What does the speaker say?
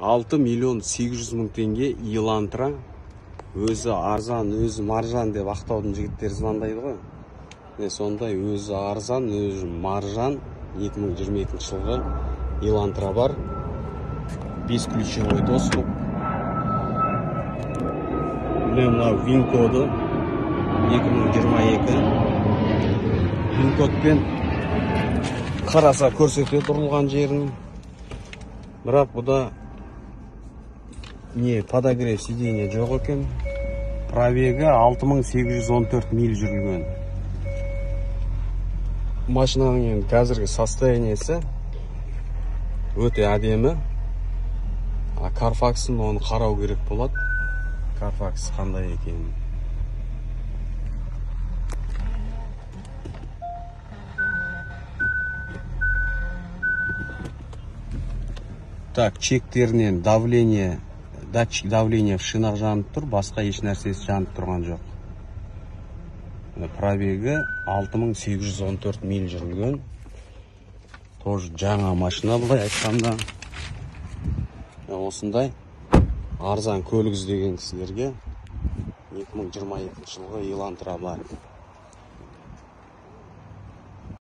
6 миллион 800 мың теңге Елантра. Өзі арзан, өзі маржан деп Ақтаудың жігіттері звондайды ғой. Міне сондай өзі арзан, өзі маржан 2022 жылғы Елантра бар. Бесключевой доступ. Міне мынау ВИН коды 2022. ВИН кодпен қараса көрсетеді ұрылған жерін. Бірақ бұда не подогрев сиденья жоқ екен. Пробегі 6814 миль жүрілген. Машинаның енді қазіргі состояниесі өте әдемі. Carfax-ын оны қарау керек болады. Carfax қандай екенін. Так, чектерінен давление, датчик давления в шинах жанып тұр, басқа еш нәрсесі жанып тұрған жоқ. Пробегі 6814 миль жүрілген. Тоже жаңа машина былай айтқанда. Осындай арзан көлік іздеген кісілерге 2022 жылғы Елантра бар.